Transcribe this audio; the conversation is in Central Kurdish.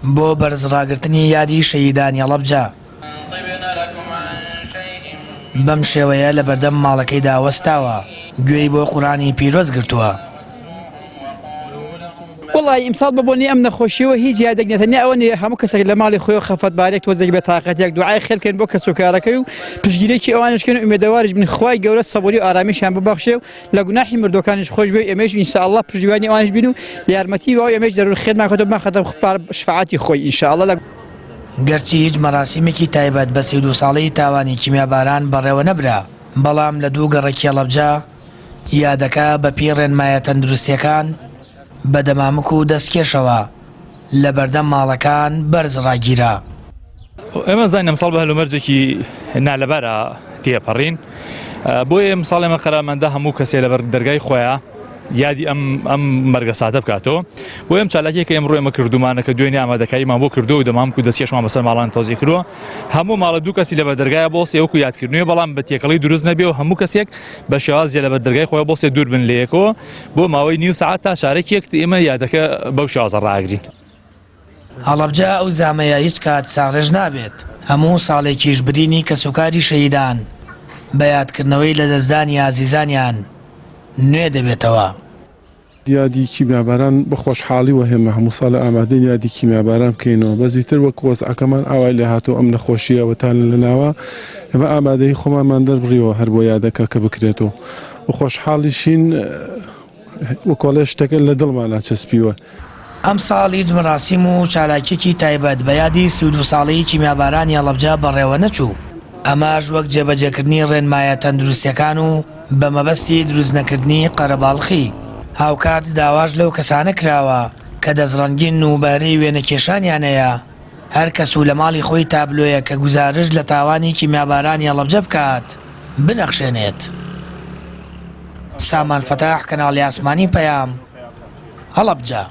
بۆ بەرزڕاگرتنی یادی شەهیدانی هەڵەبجە. بەم شێوەیە لەبەردەم ماڵەکەیدا وەستاوە، گوێی بۆ قورئانی پیرۆز گرتووە. وەڵایی ئیمساڵ بە بۆنەی ئەم نەخۆشیەوە هیچ یادێک نیە تەنیا ئەوە نیە هەموو کەسێک لە ماڵی خۆی خەفەتبارێک تۆزێک بێ تاقەتێک دوعای خێر بکەین بۆ کەسوکارەکەی و پشتگیرێکی ئەوانش بکەین و ئومێدەواریش بن خوای گەورە سەبوری و ئارامیشیان ببەخشێ و لە گوناحی مردووەکانیش خۆش بێ و ئێمەیش ان شاء اللە پشتیوانی ئەوانیش بین و یارمەتی وا و ئێمەیش دەرور خێرمان کەوتە بمانخاتە شفاعەتی خۆی ان شاء اللە لە گەرچی هیچ مەراسیمێکی تایبەت بە 32 ساڵەی تاوانی کیمیاباران بەڕێوە نەبرا، بەڵام لە دوو گەڕەکی هەڵەبجە یادەکە بەپێی ڕێنمایە تەندروستییەکان بە دەمامک و دەستکێشەوە لە بەردەم ماڵەکان بەرز ڕاگیرا. ئێمە زانین ئەمساڵ بە هەلومەرجێکی نالەبارا تێپەڕین، بۆیە ئەمساڵ ئێمە قەرارماندا هەموو کەسێ لەبەر دەرگای خۆیان یادی ئەم ئەم مەرگەساتە بکاتەوە بۆ ئەم چالاکیە کە ئێمڕۆ ئێمە کردومانە کە دوێنێ ئامادەکاریمان بۆ کردو و دەمامک و دەستکێشمان بەسەر ماڵان تەوزیع کردووە هەموو ماڵە دوو کەسی لەبەر دەرگایە بۆ سێ وەکو یادکردنەوە بەڵام بە تێکەڵی دروست نەبێ و هەموو کەسێک بە شێوازی لەبەر دەرگای خۆی بۆ سێ دوور بن لەیەکەوە بۆ ماوەی نیو سەعات تا چارەکێک ئێمە یادەکە بەو شێوازە ڕاگرین. هەڵەبجە ئەو زامەیە هیچ کات ساڕێژ نابێت، هەموو ساڵێکیش برینی کەسوکاری شەهیدان بە یادکردنەوەی لەدەستدانی ئازیزانیان نوێ دەبێتەوە. یادی کیمیاباران بە خۆشحاڵیوە ئێمە هەموو ساڵێ ئامادەین یادی کیمیاباران بکەینەوە بەس ئیتر وەک وەزعەکەمان ئاوای لێهاتووە ئەم نەخۆشییە وەتان لەناوە ئێمە ئامادەیی خۆمانمان دەربڕیوە هەر بۆ یادەکە کە بکرێتەوە و خۆشحاڵیشین وەکۆڵێ شتەکە لە دڵمانا چەسپیوە. ئەمساڵ هیچ مەراسیم و چالاکیەکی تایبەت بە یادی 32 ساڵەی کیمیابارانی هەڵەبجە بەڕێوەنەچوو، ئەمەش وەک جێبەجێکردنی ڕێنمایە تەندروستیەکان و بە مەبەستی دروستنەکردنی قەرەباڵخی. هاوکات داواش لەو کەسانە کراوە کە دەستڕەنگین و بەهرەی وێنەکێشانیان هەیە، هەر کەس و لە ماڵی خۆی تابلۆیەک کە گوزارشت لە تاوانی کیمیابارانی هەڵەبجە بکات، بنەخشێنێت. سامان فەتاح، کەناڵی ئاسمانی پەیام، هەڵەبجە.